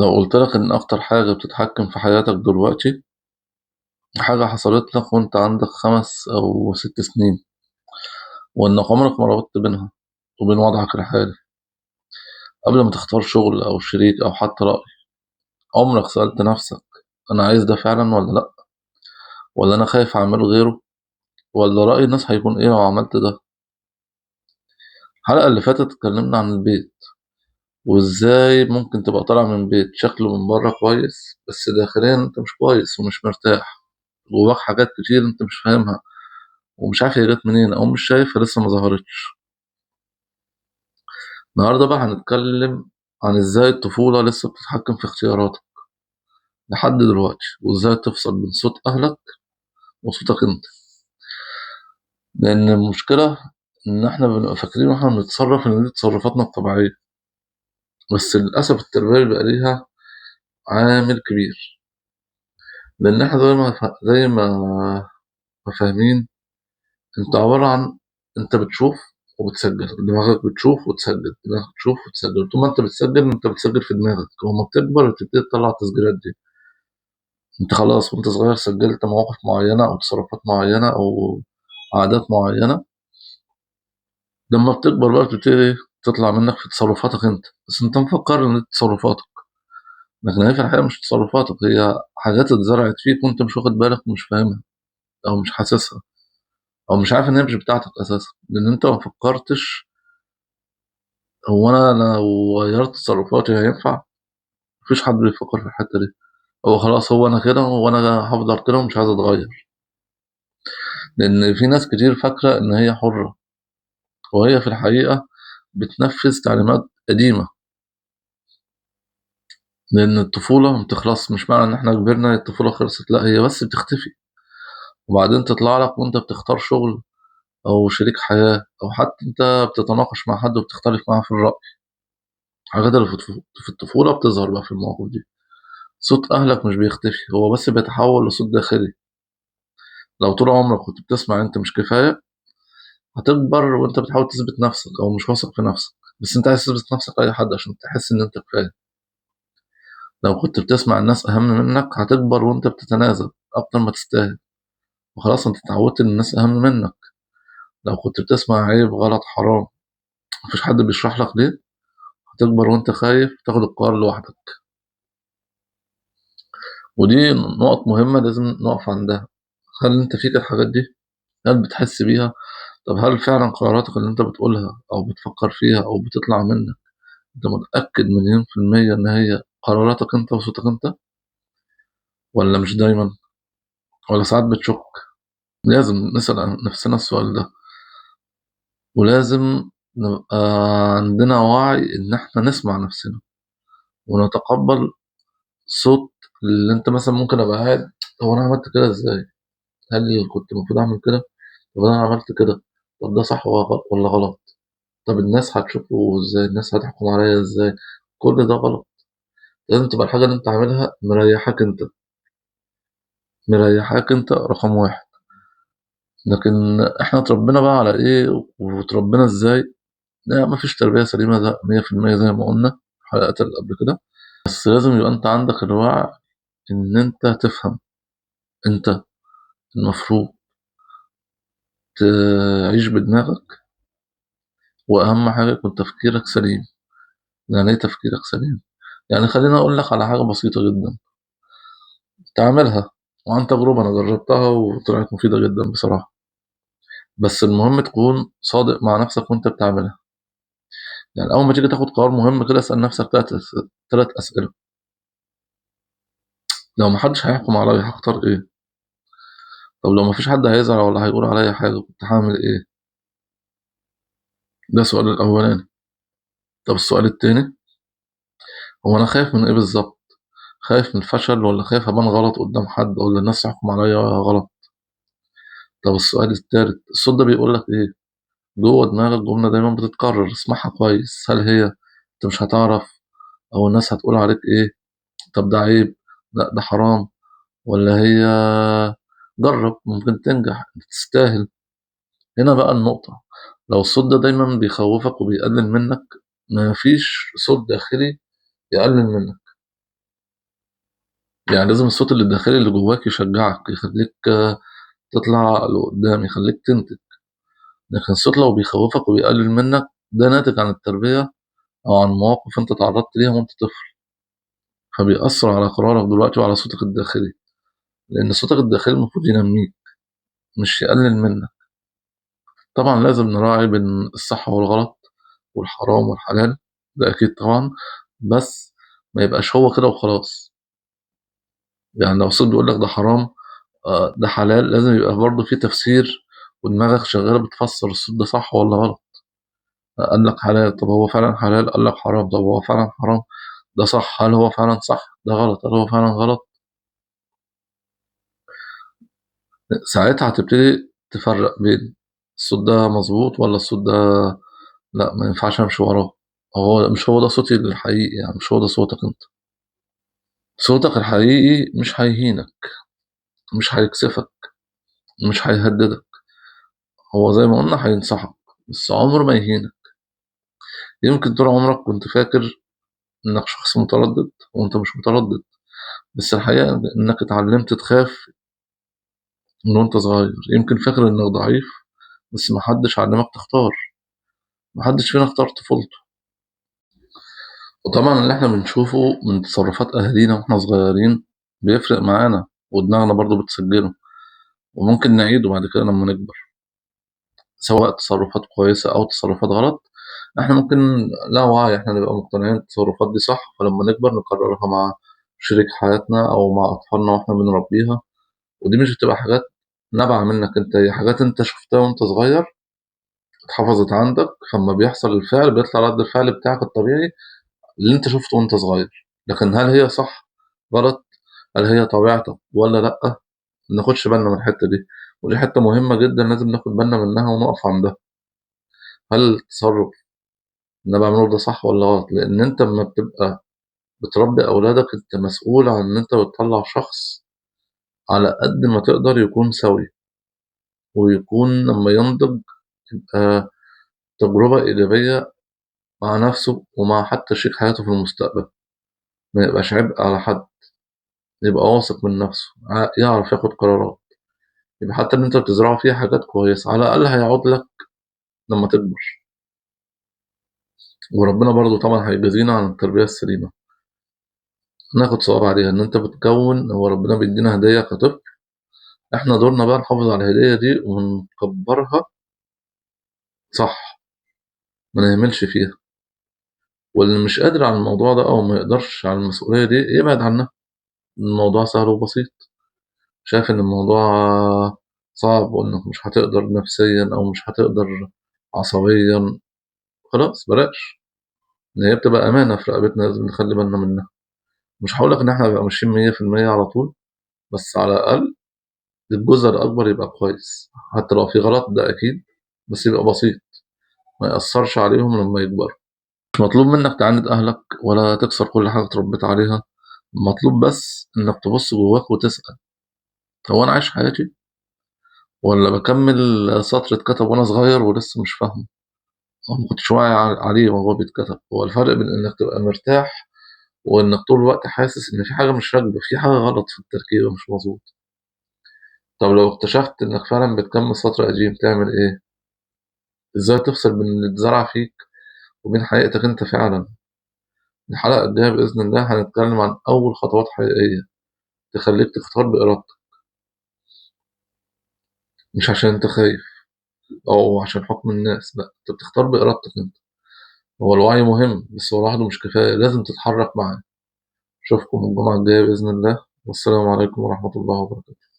لو قلت لك إن أكتر حاجة بتتحكم في حياتك دلوقتي حاجة حصلت لك وأنت عندك 5 أو 6 سنين، وإنك عمرك ما ربطت بينها وبين وضعك الحالي، قبل ما تختار شغل أو شريك أو حتى رأي، عمرك سألت نفسك أنا عايز ده فعلا ولا لأ؟ ولا أنا خايف أعمله غيره؟ ولا رأي الناس هيكون إيه لو عملت ده؟ الحلقة اللي فاتت اتكلمنا عن البيت، وإزاي ممكن تبقى طالع من بيت شكله من بره كويس بس داخليا أنت مش كويس ومش مرتاح، جواك حاجات كتير أنت مش فاهمها ومش عارف هي جت منين أو مش شايفها لسه ما ظهرتش. النهاردة بقى هنتكلم عن إزاي الطفولة لسه بتتحكم في اختياراتك لحد دلوقتي، وإزاي تفصل بين صوت أهلك وصوتك أنت. لأن المشكلة إن إحنا بنبقى فاكرين وإحنا بنتصرف إن دي تصرفاتنا الطبيعية، بس للأسف التربية بيبقى ليها عامل كبير. لأن إحنا زي ما فاهمين أنت عبارة عن أنت بتشوف وبتسجل، دماغك بتشوف وتسجل، دماغك بتشوف وتسجل. طول ما أنت بتسجل أنت بتسجل في دماغك، ولما بتكبر بتبتدي تطلع التسجيلات دي. أنت خلاص وأنت صغير سجلت مواقف معينة أو تصرفات معينة أو عادات معينة، لما بتكبر بقى بتبتدي تطلع منك في تصرفاتك أنت، بس أنت مفكر إن دي تصرفاتك، لكن هي في الحقيقة مش تصرفاتك، هي حاجات اتزرعت فيك وأنت مش واخد بالك ومش فاهمها أو مش حاسسها أو مش عارف إن هي مش بتاعتك أساسا، لأن أنت ما فكرتش هو أنا لو غيرت تصرفاتي هينفع؟ مفيش حد بيفكر في الحتة دي، هو خلاص هو أنا كده وأنا هفضل كده ومش عايز أتغير. لأن في ناس كتير فاكرة إن هي حرة، وهي في الحقيقة بتنفذ تعليمات قديمة. لأن الطفولة ما بتخلص، مش معنى إن إحنا كبرنا الطفولة خلصت، لا هي بس بتختفي وبعدين تطلع لك وأنت بتختار شغل أو شريك حياة أو حتى أنت بتتناقش مع حد وبتختلف معاه في الرأي. الحاجات اللي في الطفولة بتظهر بقى في المواقف دي. صوت أهلك مش بيختفي، هو بس بيتحول لصوت داخلي. لو طول عمرك كنت بتسمع أنت مش كفاية، هتكبر وأنت بتحاول تثبت نفسك أو مش واثق في نفسك، بس أنت عايز تثبت نفسك لأي حد عشان تحس إن أنت كفاية. لو كنت بتسمع الناس أهم منك، هتكبر وأنت بتتنازل أكتر ما تستاهل، وخلاص أنت اتعودت إن الناس أهم منك. لو كنت بتسمع عيب، غلط، حرام، مفيش حد بيشرح لك ليه، هتكبر وأنت خايف تاخد القرار لوحدك. ودي نقط مهمة لازم نقف عندها. هل أنت فيك الحاجات دي؟ هل بتحس بيها؟ طب هل فعلا قراراتك اللي أنت بتقولها أو بتفكر فيها أو بتطلع منك أنت متأكد 1,000,000% إن هي قراراتك أنت وصوتك أنت، ولا مش دايما، ولا ساعات بتشك؟ لازم نسأل نفسنا السؤال ده، ولازم نبقى عندنا وعي إن إحنا نسمع نفسنا ونتقبل صوت اللي أنت مثلا ممكن أبقى قاعد هو أنا عملت كده إزاي؟ هل كنت المفروض أعمل كده؟ طب أنا عملت كده، طب ده صح ولا غلط؟ طب الناس هتشوفه إزاي؟ الناس هتحكم عليا إزاي؟ كل ده غلط. لازم تبقى الحاجة اللي أنت عاملها مريحاك أنت، مريحاك أنت رقم 1. لكن إحنا اتربينا بقى على إيه وتربينا إزاي؟ لا، مفيش تربية سليمة ده 100% زي ما قلنا في الحلقات اللي قبل كده، بس لازم يبقى أنت عندك الوعي إن أنت تفهم أنت المفروض تعيش بدماغك، وأهم حاجة يكون تفكيرك سليم. يعني إيه تفكيرك سليم؟ يعني خليني أقول لك على حاجة بسيطة جدا تعملها، وعن تجربة أنا جربتها وطلعت مفيدة جدا بصراحة، بس المهم تكون صادق مع نفسك وأنت بتعملها. يعني أول ما تيجي تاخد قرار مهم كده اسأل نفسك 3 أسئلة. لو ما حدش هيحكم عليا هختار إيه؟ طب لو ما فيش حد هيزعل ولا هيقول عليا حاجة كنت هعمل إيه؟ ده السؤال الأولاني. طب السؤال التاني، هو أنا خايف من إيه بالظبط؟ خايف من الفشل ولا خايف أبان غلط قدام حد ولا الناس تحكم عليا غلط؟ طب السؤال التالت، الصوت ده بيقول لك إيه؟ جوه دماغك جملة دايما بتتكرر، اسمعها كويس. هل هي أنت مش هتعرف، أو الناس هتقول عليك إيه؟ طب ده عيب، لا ده حرام، ولا هي جرب ممكن تنجح، انت تستاهل. هنا بقى النقطة، لو الصوت ده دايما بيخوفك وبيقلل منك، ما فيش صوت داخلي يقلل منك. يعني لازم الصوت اللي الداخلي اللي جواك يشجعك، يخليك تطلع لقدام، يخليك تنتج. لكن الصوت لو بيخوفك وبيقلل منك، ده ناتج عن التربية أو عن مواقف أنت تعرضت ليها وأنت طفل، فبيأثر على قرارك دلوقتي وعلى صوتك الداخلي. لأن صوتك الداخلي المفروض ينميك مش يقلل منك. طبعا لازم نراعي بين الصح والغلط والحرام والحلال، ده أكيد طبعا، بس ما يبقاش هو كده وخلاص. يعني لو الصوت بيقول لك ده حرام ده حلال، لازم يبقى برضه في تفسير ودماغك شغالة بتفسر الصوت ده صح ولا غلط. قال لك حلال، طب هو فعلا حلال؟ قال لك حرام، طب هو فعلا حرام؟ ده صح، هل هو فعلا صح؟ ده غلط، هل هو فعلا غلط؟ ساعتها هتبتدي تفرق بين الصوت ده مظبوط ولا الصوت ده لا، ما ينفعش امشي وراه، هو مش هو ده صوتي الحقيقي، يعني مش هو ده صوتك انت. صوتك الحقيقي مش هيهينك، مش هيكسفك، مش هيهددك، هو زي ما قلنا هينصحك بس عمره ما يهينك. يمكن طول عمرك كنت فاكر انك شخص متردد وانت مش متردد، بس الحقيقة انك اتعلمت تخاف من وانت صغير. يمكن فاكر انك ضعيف بس محدش علمك تختار، محدش فينا اختار طفولته. وطبعا اللي احنا بنشوفه من تصرفات اهالينا واحنا صغيرين بيفرق معانا، ودماغنا برضو بتسجله وممكن نعيده بعد كده لما نكبر، سواء تصرفات كويسة او تصرفات غلط. احنا ممكن لا وعي احنا نبقى مقتنعين التصرفات دي صح، فلما نكبر نكررها مع شريك حياتنا او مع اطفالنا واحنا بنربيها. ودي مش بتبقى حاجات نابعة منك انت، هي حاجات انت شفتها وانت صغير اتحفظت عندك، فلما بيحصل الفعل بيطلع رد الفعل بتاعك الطبيعي اللي انت شفته وانت صغير. لكن هل هي صح غلط، هل هي طبيعتك ولا لا، ما ناخدش بالنا من الحتة دي، ودي حتة مهمة جدا لازم ناخد بالنا منها ونقف عندها. هل التصرف اللي انا بعمله ده صح ولا غلط؟ لان انت لما بتبقى بتربي اولادك انت مسؤول عن ان انت بتطلع شخص على قد ما تقدر يكون سوي، ويكون لما ينضج يبقى تجربة إيجابية مع نفسه ومع حتى شريك حياته في المستقبل، ما يبقاش عبء على حد، يبقى واثق من نفسه، يعرف ياخد قرارات، يبقى حتى اللي انت بتزرعه فيه حاجات كويسة على الأقل هيعود لك لما تكبر. وربنا برضو طبعا هيجازينا عن التربية السليمة، ناخد ثواب عليها. ان انت بتكون، هو ربنا بيدينا هدية كطفل، احنا دورنا بقى نحافظ على الهدية دي ونكبرها صح، ما نهملش فيها. واللي مش قادر على الموضوع ده او ما يقدرش على المسؤولية دي يبعد عنها، الموضوع سهل وبسيط. شايف ان الموضوع صعب وانك مش هتقدر نفسيا او مش هتقدر عصبيا، خلاص بلاش. ان هي بتبقى امانة في رقبتنا لازم نخلي بالنا منها. مش هقولك ان احنا نبقى ماشيين 100% على طول، بس على الاقل الجزء الاكبر يبقى كويس، حتى لو في غلط ده اكيد، بس يبقى بسيط ما يأثرش عليهم لما يكبروا. مش مطلوب منك تعاند اهلك ولا تكسر كل حاجة اتربيت عليها، مطلوب بس انك تبص جواك وتسأل، هو انا عايش حياتي ولا بكمل سطر اتكتب وانا صغير ولسه مش فاهمه او ما كنتش واعي عليه وهو بيتكتب؟ هو الفرق بين انك تبقى مرتاح وانك طول الوقت حاسس ان في حاجة مش راكبة، في حاجة غلط في التركيبة مش مظبوط. طب لو اكتشفت انك فعلا بتكمل سطر قديم تعمل ايه؟ ازاي تفصل بين اللي اتزرع فيك وبين حقيقتك انت فعلا؟ الحلقة الجاية بإذن الله هنتكلم عن أول خطوات حقيقية تخليك تختار بإرادتك، مش عشان انت خايف أو عشان حكم الناس، لا، انت بتختار بإرادتك انت. هو الوعي مهم بس هو لوحده مش كفاية، لازم تتحرك معاه. أشوفكم الجمعة الجاية بإذن الله، والسلام عليكم ورحمة الله وبركاته.